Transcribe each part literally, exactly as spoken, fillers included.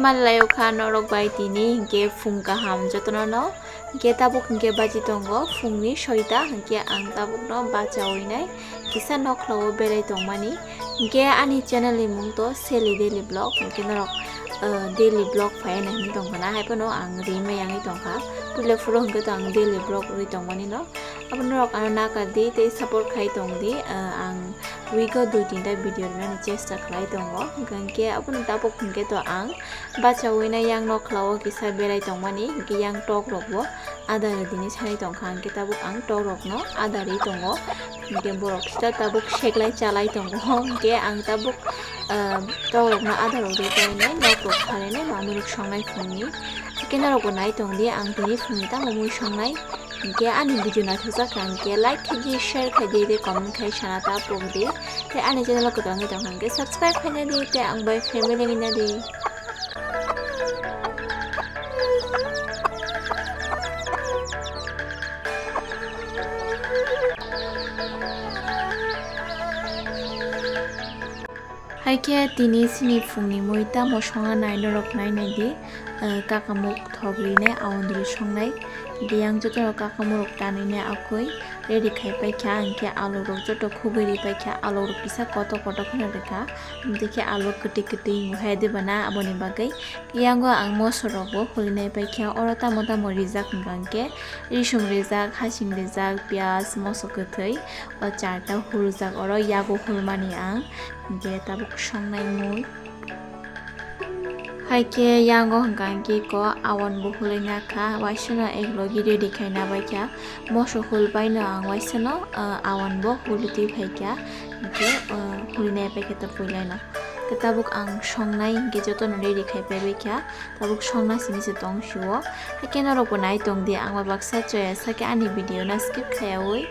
Laio kha norok bai tini hinkhe phung kaham jotono no. Hinkhe tabuk hinkhe baji tongo phungni soita, hinkhe ang tabukno bachaui nai kisa nokhlao berai tongmani. Hinkhe ani channel ni mung to Sally Daily Vlog, hinkhe norok, eh, daily vlog phai nai hinwi tongkha na, haiphano ang ri mai yangwi tongkha. Puila phuru hinkhe to ang daily vlog rwi tongmani no. Abo norok ano nakardi tei support khai tongdi, eh, ang week o dui tinta video rwnani chesta khlai tongo. Hinkhe abono tabuk hinkhe to ang bachaui nai yang nokhlao kisa berai tongmani, hinkhe yang tok rokbo adar dini sanai tongkha, hinkhe tabuk ang tok rokno adar ri tongo. Hinkhe borok sita tabuk seklai chalai tongo, hinkhe ang tabuk, ah, tok rokno adar rok ri painai nok rok pharinai mamui rok songnai phungni. Hinkhe norokbo nai tongdi ang tini phungni tamo mui songnai. Hinkhe ani video naithokjak kha hinkhe like khaidi, share khaidi tei comment khai sana ta pokdi. Tei ani channel o kwtal wngwi tongkha hinkhe subscribe khaina di tei ang bai family wngna di. Haikhe tini chini phungni mui tamo songna nai norok nai nai di, eh, kakamuk thok rinai aondri songnai. Hinkhe yang joto kakamuk rok tanwi nai akui ready khai paikha, hinkhe alu rok joto khugui ri paikha, alu rok kisa koto koto kheno rikha, hinkhe alu kwtwi kwtwi hai de bana aboni bagwi. Yango ang moso rokbo hulinai paikha, oro tamo tamo rijak hwnkha hinkhe risum rijak, hasing rijak, piyaj, moso kwthwi, o charta huljak, oro yago hulmani ang, hinkhe tabuk songnai mui. Haikhe yango hwnkha hinkhe ko awan bo hulina kha, waisano eklogi ready khaina baikha, moso hulbaino ang waisano, ah, awan bo huli twi phaikha, hinkhe, ah, hulinai paikha ta puilaino. Khe tabuk ang songnai hinkhe jotono ready khai paibai kha. Tabuk songna simi se tong sio. Haikhe norokbo nai tongdi, ang bai baksa choya sakhe ani video no skip khaiyaui.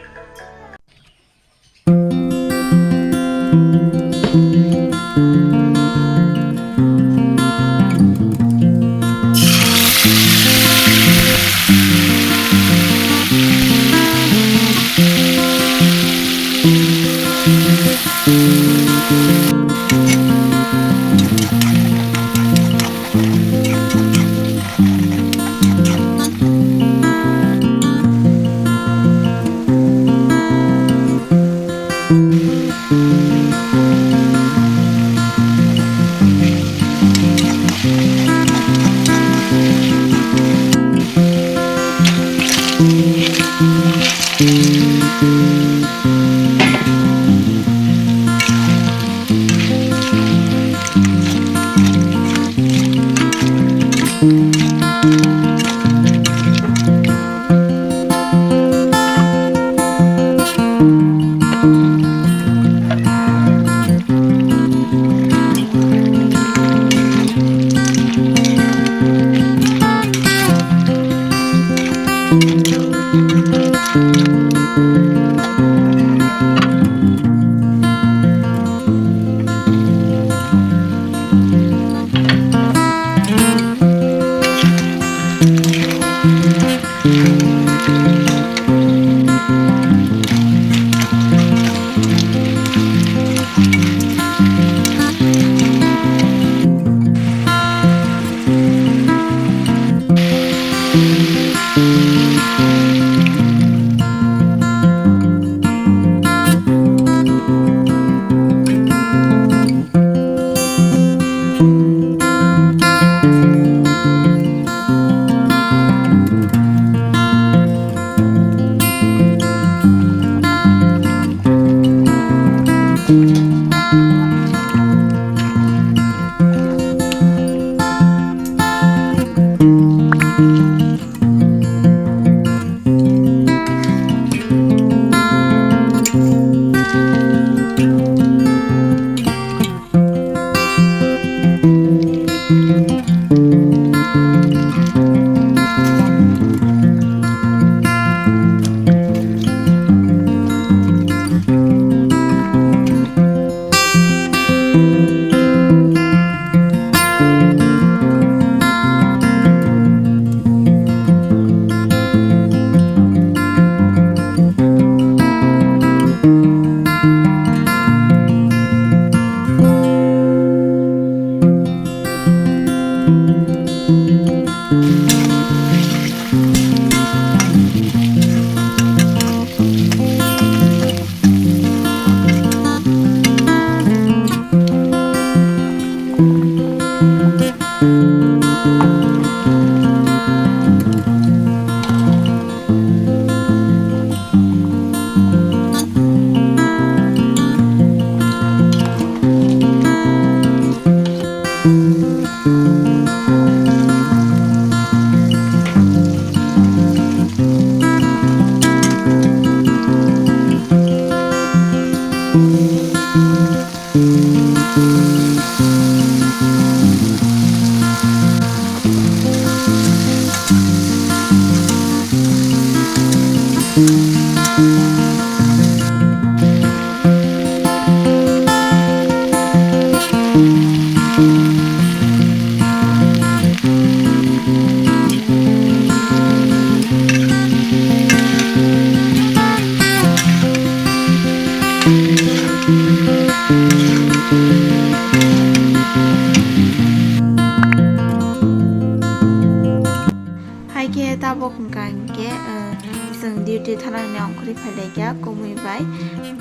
eh, chwng duty thanani ongkhorwi phailaikha kumui bai.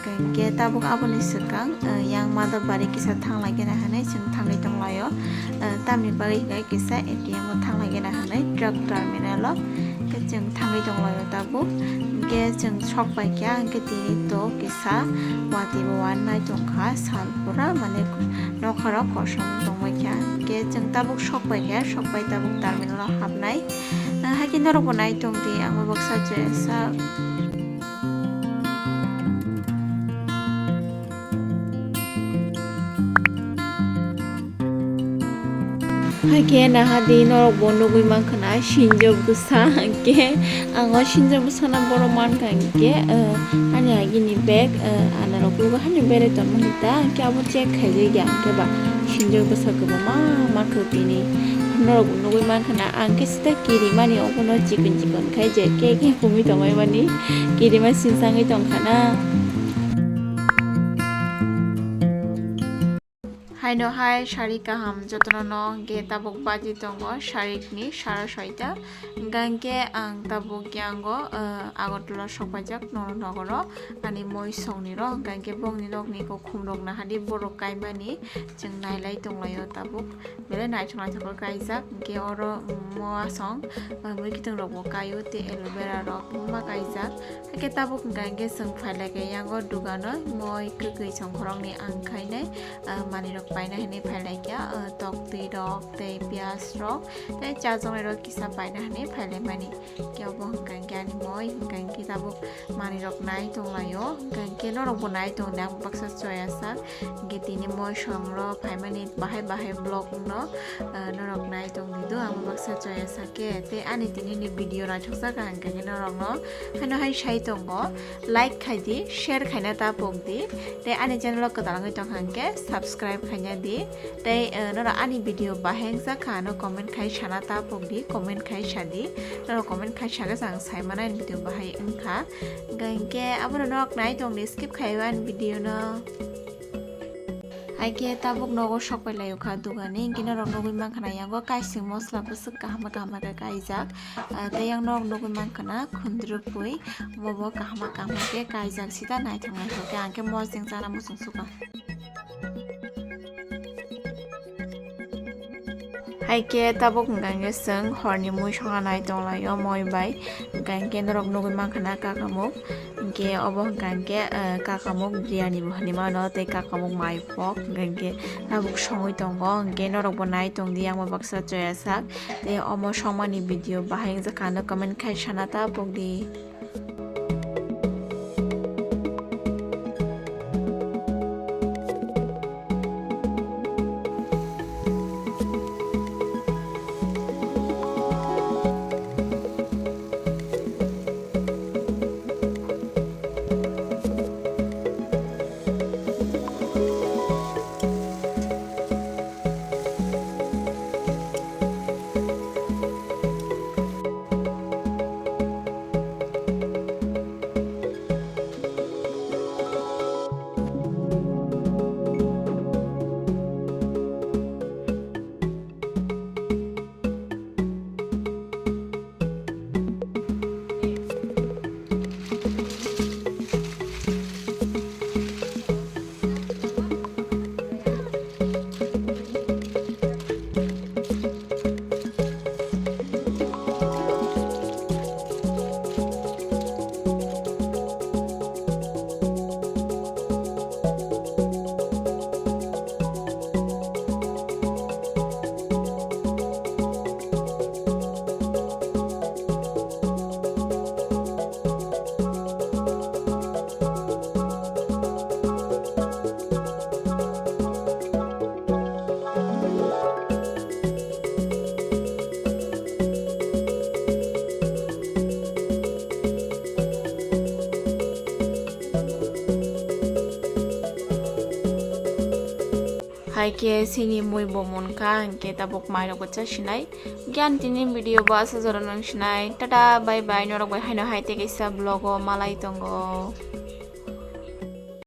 Hwnkhe tabuk aboni swkang, eh, yang Madhobari kisa thanglaikhe na hinwi chwng thangwi tonglaio. Eh, tamni bagwi hwnkhe kisa A T M o thanglaikhe na hinwi truck terminal o. Hwnkhe chwng thangwi tonglaio tabuk. Hwnkhe chwng sok paikha, hwnkhe tini to kisa watwi bo wannai tongkha, sal pura mane nokharok kosom tongbaikha. Hwnkhe chwng tabuk sok paikha, sok pai tabuk terminal o hapnai. Ah, haikhe norokbo nai tong di, ang bo baksa chaya sak. Haikhe naha di norokbo nugwi mankha na sinjok bwsa, hwnkhe ang o sinjok bwsano borok mankha hwnkhe, ah, ani agini bag, ah, anarok kugo hani berai tongmani ta, hwnkhe abo check khaijak ya, hwnkhe ba sinjok bwsa kwbangma mankha tini. Norokbo nugwi mankha na, ang khe sita kirimani obono chikon chikon khai je khe khe humui tongmani kirima sinsangwi tongkha na. Haino hai sari kaham jotono no hwnkhe tabuk baji tongo sarikni sara soita. Hwnkhe ang tabuk yango, eh, Agartala sokpaijak nono nogoro ani moi songni ro, hwnkhe bongni nokni kokhum rok nahadi borok kaimani chwng nailai tonglaio tabuk. Belai naithok naithok khe kaijak, hwnkhe oro, mm, moa song, ah, mui kiting rokbo kaio, tei aloe vera rok ma kaijak. Haikhe tabuk hwnkha hwnkhe chwng phailaikha yango dugano, moi kwkwi songkhorokni ang khainai, ah, manwirok paina hinwi phailaikha, ah, toktwi rok tei piyaj rok tei chajaknai rok kisa paina hinwi phailaimani. Khe obo hwnkha hwnkhe ani moi, hwnkha hwnkhe tabuk manwirok nai tonglaio, hwnkha hwnkhe norokbo nai tongdi, ang baksa choya sak. Hwnkhe tini moi songrok phaimani bahai bahai vlog no, ah, norok nai tongdi do, ang baksa choya sak khe. Tei ani tini ni video naithok sak hwnkha hwnkhe norokno haino hai sai tongo, like khai di, share khaina ta pok di. Tei ani channel o kwtal wngwi tongkha hwnkhe subscribe khaina di. Tei, eh, norok ani video bahai wngsa kha, ano comment khai sana ta pok di, comment khai sa di. Norok comment khai sa khe ang sai mano ani video bahai wngkha. Hwnkha hwnkhe abono norok nai tong di, skip khai ani video no. Haikhe tabuk nogo sok pai laio kha dugani, hwnkhe norok nugwi mankha na yango kaising mosla bwswk kaham kaham khe kaijak. Ah, tei yang norok nugwi mankha na khundrupui, omo bo kaham kaham khe kaijak sita naithok naithok khe, ang khe mosdeng chana muchung sukha. Haikhe tabuk hwnkha hwnkhe chwng horni mui songna nai tonglaio moi bai, hwnkha hwnkhe norok nugwi mankha na kakamuk, hwnkhe obo hwnkha hwnkhe, eh, kakamuk biryani bo hinwi mano tei kakamuk mai pok, hwnkha hwnkhe tabuk songwi tongo, hwnkhe norokbo nai tongdi, ang bo baksa choya sak tei omo songmani video bahai wngjakha ano comment khai sana ta pokdi. Hai khe chini mui bo munkha, hinkhe tabuk mai rok bo cha sinai. Hinkhe ani tini video bo aswk jora nang sinai. Tata, bye bye, norok bai haino hai tei kaisa vlog o malai tongo.